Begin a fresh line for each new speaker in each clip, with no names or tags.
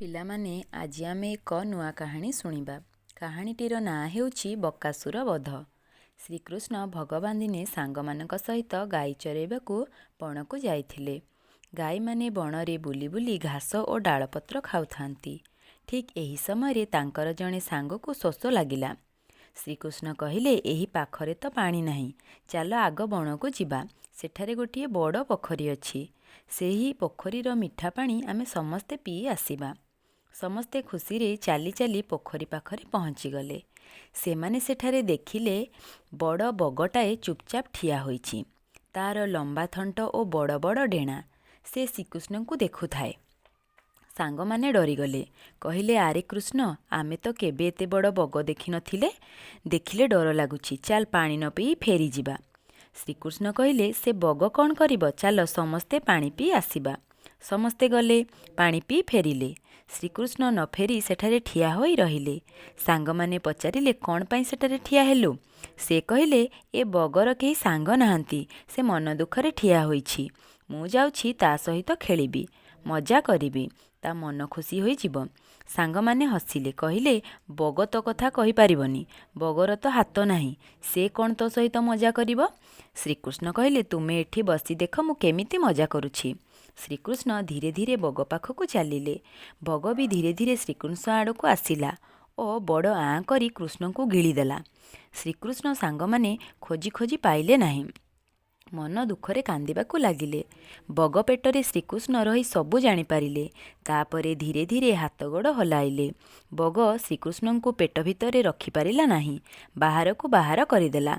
ପିଲାମାନେ, ଆଜି ଆମେ ଏକ ନୂଆ କାହାଣୀ ଶୁଣିବା। କାହାଣୀଟିର ନାଁ ହେଉଛି ବକାସୁର ବଧ। ଶ୍ରୀକୃଷ୍ଣ ଭଗବାନ ଦିନେ ସାଙ୍ଗମାନଙ୍କ ସହିତ ଗାଈ ଚରାଇବାକୁ ବଣକୁ ଯାଇଥିଲେ। ଗାଈମାନେ ବଣରେ ବୁଲି ବୁଲି ଘାସ ଓ ଡାଳପତ୍ର ଖାଉଥାନ୍ତି। ଠିକ୍ ଏହି ସମୟରେ ତାଙ୍କର ଜଣେ ସାଙ୍ଗକୁ ଶୋଷ ଲାଗିଲା। ଶ୍ରୀକୃଷ୍ଣ କହିଲେ, ଏହି ପାଖରେ ତ ପାଣି ନାହିଁ, ଚାଲ ଆଗ ବଣକୁ ଯିବା। ସେଠାରେ ଗୋଟିଏ ବଡ଼ ପୋଖରୀ ଅଛି। ସେହି ପୋଖରୀର ମିଠା ପାଣି ଆମେ ସମସ୍ତେ ପିଇ ଆସିବା। ସମସ୍ତେ ଖୁସିରେ ଚାଲି ଚାଲି ପୋଖରୀ ପାଖରେ ପହଞ୍ଚିଗଲେ। ସେମାନେ ସେଠାରେ ଦେଖିଲେ ବଡ଼ ବଗଟାଏ ଚୁପଚାପ ଠିଆ ହୋଇଛି। ତା'ର ଲମ୍ବା ଥଣ୍ଟ ଓ ବଡ଼ ବଡ଼ ଡେଣା। ସେ ଶ୍ରୀକୃଷ୍ଣଙ୍କୁ ଦେଖୁଥାଏ। ସାଙ୍ଗମାନେ ଡରିଗଲେ। କହିଲେ, ଆରେ କୃଷ୍ଣ, ଆମେ ତ କେବେ ଏତେ ବଡ଼ ବଗ ଦେଖିନଥିଲେ। ଦେଖିଲେ ଡର ଲାଗୁଛି। ଚାଲ ପାଣି ନ ପିଇ ଫେରିଯିବା। ଶ୍ରୀକୃଷ୍ଣ କହିଲେ, ସେ ବଗ କ'ଣ କରିବ? ଚାଲ ସମସ୍ତେ ପାଣି ପିଇ ଆସିବା। ସମସ୍ତେ ଗଲେ, ପାଣି ପିଇ ଫେରିଲେ। ଶ୍ରୀକୃଷ୍ଣ ନ ଫେରି ସେଠାରେ ଠିଆ ହୋଇ ରହିଲେ। ସାଙ୍ଗମାନେ ପଚାରିଲେ, କ'ଣ ପାଇଁ ସେଠାରେ ଠିଆ ହେଲୁ? ସେ କହିଲେ, ଏ ବଗର କେହି ସାଙ୍ଗ ନାହାନ୍ତି। ସେ ମନ ଦୁଃଖରେ ଠିଆ ହୋଇଛି। ମୁଁ ଯାଉଛି ତା' ସହିତ ଖେଳିବି, ମଜା କରିବି, ତା' ମନ ଖୁସି ହୋଇଯିବ। ସାଙ୍ଗମାନେ ହସିଲେ। କହିଲେ, ବଗ ତୋ କଥା କହିପାରିବନି। ବଗର ତ ହାତ ନାହିଁ। ସେ କ'ଣ ତୋ ସହିତ ମଜା କରିବ? ଶ୍ରୀକୃଷ୍ଣ କହିଲେ, ତୁମେ ଏଠି ବସି ଦେଖ ମୁଁ କେମିତି ମଜା କରୁଛି। ଶ୍ରୀକୃଷ୍ଣ ଧୀରେ ଧୀରେ ବଗ ପାଖକୁ ଚାଲିଲେ। ବଗ ବି ଧୀରେ ଧୀରେ ଶ୍ରୀକୃଷ୍ଣ ଆଡ଼କୁ ଆସିଲା ଓ ବଡ଼ ଆଁ କରି କୃଷ୍ଣଙ୍କୁ ଗିଳିଦେଲା। ଶ୍ରୀକୃଷ୍ଣ ସାଙ୍ଗମାନେ ଖୋଜି ଖୋଜି ପାଇଲେ ନାହିଁ। ମନ ଦୁଃଖରେ କାନ୍ଦିବାକୁ ଲାଗିଲେ। ବଗ ପେଟରେ ଶ୍ରୀକୃଷ୍ଣ ରହି ସବୁ ଜାଣିପାରିଲେ। ତା'ପରେ ଧୀରେ ଧୀରେ ହାତ ଗୋଡ଼ ହଲାଇଲେ। ବଗ ଶ୍ରୀକୃଷ୍ଣଙ୍କୁ ପେଟ ଭିତରେ ରଖିପାରିଲା ନାହିଁ, ବାହାରକୁ ବାହାର କରିଦେଲା।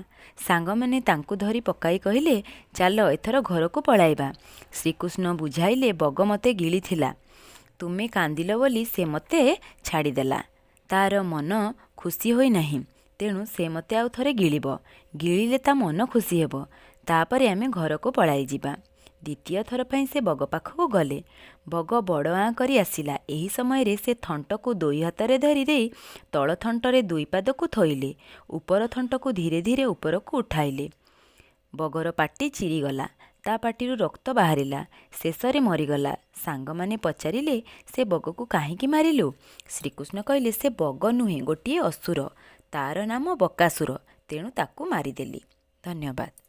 ସାଙ୍ଗମାନେ ତାଙ୍କୁ ଧରି ପକାଇ କହିଲେ, ଚାଲ ଏଥର ଘରକୁ ପଳାଇବା। ଶ୍ରୀକୃଷ୍ଣ ବୁଝାଇଲେ, ବଗ ମୋତେ ଗିଳିଥିଲା, ତୁମେ କାନ୍ଦିଲ ବୋଲି ସେ ମୋତେ ଛାଡ଼ିଦେଲା। ତା'ର ମନ ଖୁସି ହୋଇନାହିଁ, ତେଣୁ ସେ ମୋତେ ଆଉ ଥରେ ଗିଳିବ। ଗିଳିଲେ ତା' ମନ ଖୁସି ହେବ। ତା'ପରେ ଆମେ ଘରକୁ ପଳାଇଯିବା। ଦ୍ୱିତୀୟ ଥର ପାଇଁ ସେ ବଗ ପାଖକୁ ଗଲେ। ବଗ ବଡ଼ ଆଁ କରି ଆସିଲା। ଏହି ସମୟରେ ସେ ଥଣ୍ଟକୁ ଦୁଇ ହାତରେ ଧରି ଦେଇ ତଳ ଥଣ୍ଟରେ ଦୁଇ ପାଦକୁ ଥୋଇଲେ। ଉପର ଥଣ୍ଟକୁ ଧୀରେ ଧୀରେ ଉପରକୁ ଉଠାଇଲେ। ବଗର ପାଟି ଚିରିଗଲା। ତା' ପାଟିରୁ ରକ୍ତ ବାହାରିଲା। ଶେଷରେ ମରିଗଲା। ସାଙ୍ଗମାନେ ପଚାରିଲେ, ସେ ବଗକୁ କାହିଁକି ମାରିଲୁ? ଶ୍ରୀକୃଷ୍ଣ କହିଲେ, ସେ ବଗ ନୁହେଁ, ଗୋଟିଏ ଅସୁର। ତା'ର ନାମ ବକାସୁର। ତେଣୁ ତାକୁ ମାରିଦେଲି। ଧନ୍ୟବାଦ।